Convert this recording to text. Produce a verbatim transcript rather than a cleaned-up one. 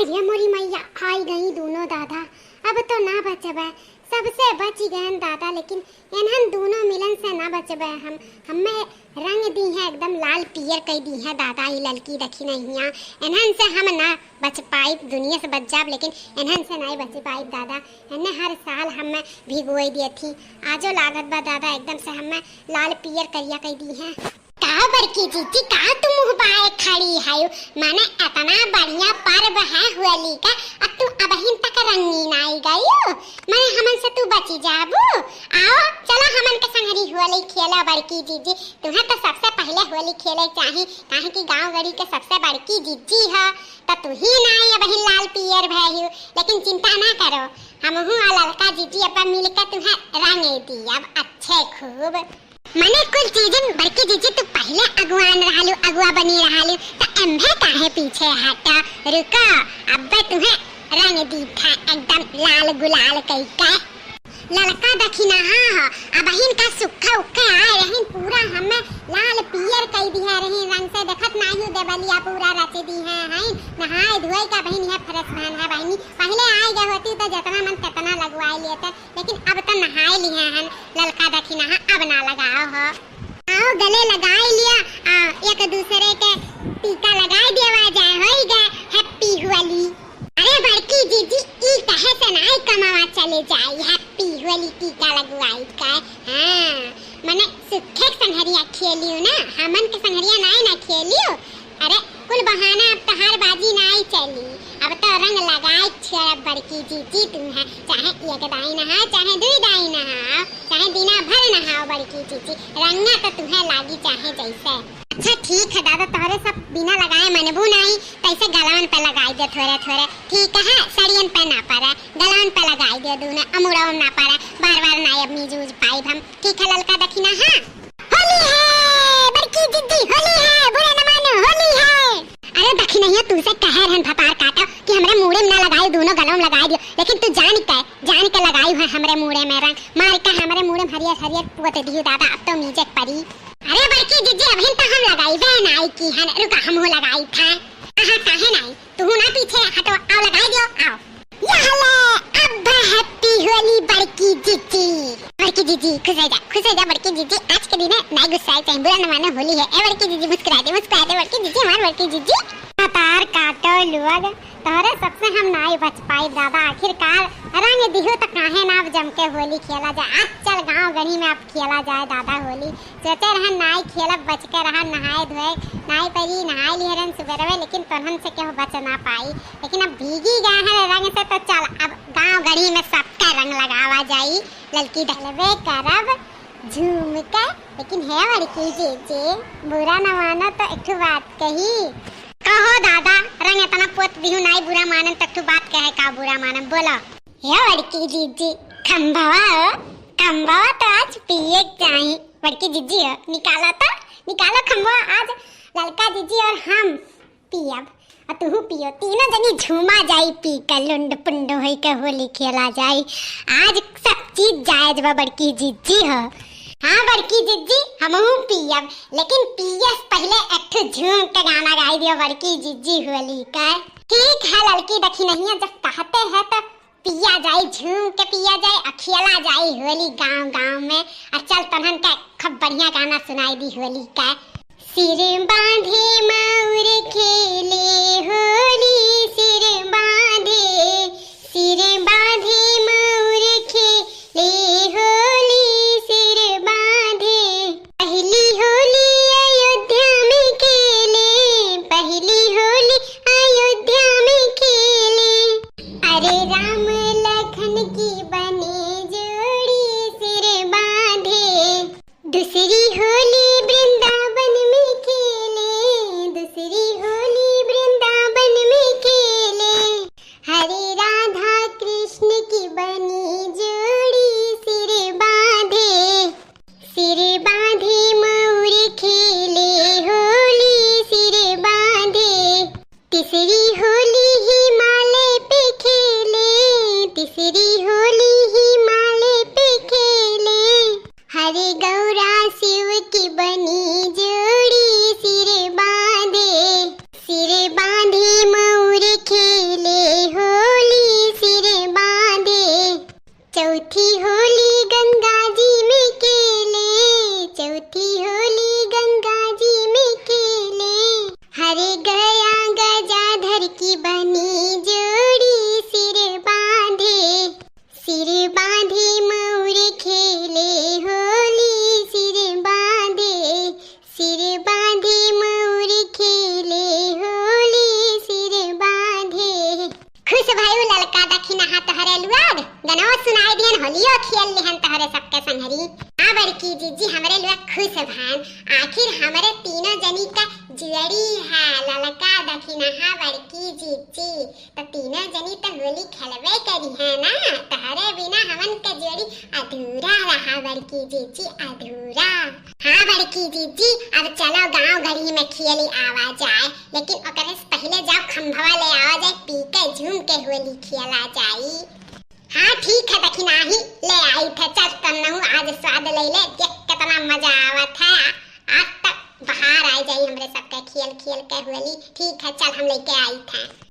ये मोरी मैया, आई गई दूनो दादा, अब तो ना बचबे, सबसे बची गयन दादा, लेकिन इन्हन दूनो मिलन से ना बचबे हम। हमें रंग दीहें, एकदम लाल पियर कई दीहें दादा, ई ललकी दखिनहिया, इन्हन से हम ना बच पाइब, दुनिया से बच जाब, लेकिन इन्हन से नहीं बच पाइब दादा। इन्हें हर साल हमें भिगोई देथी, आजो लागत बा दादा, एकदम से हमें लाल पियर करिया कई दीहें। का बड़की जीजी, का तू मुँह बाए खड़ी हयू? माने इतना बढ़िया पर्व है होली का, अब तू अबहिन तक रंगी नाई गयू? माने हमन से तू बची जाबू? आओ, चला हमन के संगरी होली खेला बड़की जीजी। तुहें तो सबसे पहले होली खेले चाही, काहे कि गाँव गड़ी के सबसे बड़की जीजी ह, त तू ही नाई अबहिन लाल पियर भयू। लेकिन चिंता ना करो, हमहू और ललका जीजी अपन मिल के तुहें रंग दियब अच्छे खूब। मने कुल चीजन बड़की जीजी तू पहले अगुआन रहलू, अगुआ बनी रहलू, त एम्भे काहे पीछे हटा? रुका, अब्बे तुहें रंग दीथा एकदम लाल गुलाल कई के। ललका दखिनहा ह, अबहिन का सुक्खा उक्खा आए रहिन, पूरा हमें लाल पियर कई दिहे रहिन रंग से, देखत नाहीं देवलिया पूरा रच दिहे हैं। नहाए धोए का बहिन है fresh भन है बहिनी, पहले आए गए होती तो जतना मन ततना लगवाए लेते। लेकिन अब त नहाए लिहे हन, ललका दखिनहा, अब ना लगाओ हो। आओ गले लगाए लिया, आ, एक दूसरे के टीका लगाए देवा जाए, होई गए happy होली। अरे बड़की जीजी, ई कहे से नाई कमावा चले जाई, happy होली टीका लगवाई का। हाँ, मने सुखे के संगरिया खेलियो ना, हमन के संगरिया नाई ना खेलियो। अरे, कुल बहाना अब तहार बाजी नाई चली। अब तो रंग लगाए छोड़ब बड़की जीजी तुहें, चाहे एक दाई नहाओ, चाहे दुई दाई नहाओ, चाहे दिना भर नहाओ बड़की जीजी, रंगा तो तुहें लागी चाहे जैसे। अच्छा ठीक है दादा, तोहरे सब बिना लगाए मनबू नाई, तैसे गलवन पे लगाई दे थोरे थोरे, ठीक है, सड़ियन पे ना पड़े, गलवन पे लगाई दे दूने, अमुड़वा में ना पड़े, बार बार नाई अब नीजूज पाइब हम, ठीक है ललका दखिनहा। होली है बड़की जीजी, होली है, बुरा न मानो, होली है। अरे दखिनहिया, तुमसे कहे रहन भतार काटो कि हमरे मूड़े में ना लगाई, दूनो गलवा में लगाई दियो, लेकिन तू जान के, जान के लगाई है हमरे मूड़े में रंग, मार के हमरे मूड़े में हरियर हरियर पोत दियो दादा, अब तो मीजे के परी। अरे बड़की जीजी, अबहिन तो हम लगाई बे नाई की हन, रुका हमहू लगाई था। हाँ, हाँ, काहे नाई, तू ना पीछे हटो, आओ लगाई दियो, आओ। या हले, अब happy होली बड़की जीजी। बड़की जीजी, खुश हो जा, खुश हो जा बड़की जीजी। आज के दिन है, ना गुस्साए चाहे, बुरा न मानो, होली है। ए बड़की जीजी, मुस्कुरा दे, मुस्कुरा दे बड़की जीजी, हमार बड़की जीजी। भतार काटो लोग, तोहरे सबसे हम नाई बच पाई दादा। आखिरकार रंग दिहो त काहे ना अब जम के होली खेला जाए। आज चल गाँव गढ़ी में अब खेला जाए दादा होली। सोचे रहन नाई खेलब, बच के रहन, नहाए धोए, नाई परी नहाए लिहे रहन सुबेरवे, लेकिन तोहन से केहू बच ना पाई। लेकिन अब भीगी गए हैं रंग से, तो चल अब गाँव गढ़ी में सबका रंग लगावा जाई। ललकी डलबे करब झूम के, लेकिन हे बड़की जीजी, बुरा न मानो तो एक ठो बात कही। कहो दादा, रंग इतना पोत दिहू नाई बुरा मानन, तो एक ठो बात कहे का बुरा मानन, बोलो। हे बड़की जीजी, खम्भवा हो, खम्भवा तो आज पिए के चाही। बड़की जीजी हो, निकालो तो, निकालो खम्भवा, आज ललका जीजी और हम पियब, और तुहू पियो, तीनों जनी झूमा जाई पी के, लुंड पुंड होई के होली खेला जाई। आज सब चीज जायज बा बड़की जीजी हो। हाँ बड़की जीजी, हमहू पियब, लेकिन पिए से पहले एक ठो झूम के गाना गाई दियो बड़की जीजी होली का। ठीक है ललकी दखिनहिया, जब कहते हैं तो पिया जाई, झूम के पिया जाई, अ खेला जाई होली गाँव गाँव में। अ चल तोहन का खूब बढ़िया गाना सुनाई दी होली का। सिर बांधे मौर खेले होली, सिर बांधे, सिर बांधे मौर खेले होली, सिर बांधे। पहली होली अयोध्या में खेले, पहली होली अयोध्या में खेले। अरे राम लखन की बने जोड़ी सिर बांधे। दूसरी होली वृंदावन में खेले, दूसरी होली अरे गया गजाधर की बनी जोड़ी, सिर बांधे, सिर बांधे मौर खेले होली, सिर बांधे, सिर बांधे मौर खेले होली, सिर बांधे। खुश भयू ललका दखिनहा तोहरे लुआग, गनवा सुनाई दिहन, होलियो खेल लिहन तोहरे सबके संघरी। हाँ बड़की जीजी, हमरे लुआग खुश भयन, आखिर हमरे तीनों जनी का जोड़ी है ललका दखिनहा बड़की जीजी, तो तीनों जनी तो होली खेलबे करी है ना, तोहरे बिना हमन के जोड़ी अधूरा रहा बड़की जीजी, अधूरा। हाँ बड़की जीजी, अब चलो गांव घड़ी में खेली आवा जाए, लेकिन ओकरे से पहिले जाओ खंभवा ले आवा जाए, पी के झूम के होली खेला जाई। हाँ ठीक है दखिनही, ले आई थे, चल तन्नहू आज स्वाद ले ले, देख कितना मजा आवत है। आज तक बहार आ जाई हमरे सबके खेल खेल के होली। ठीक है चल हम लेके आई थे।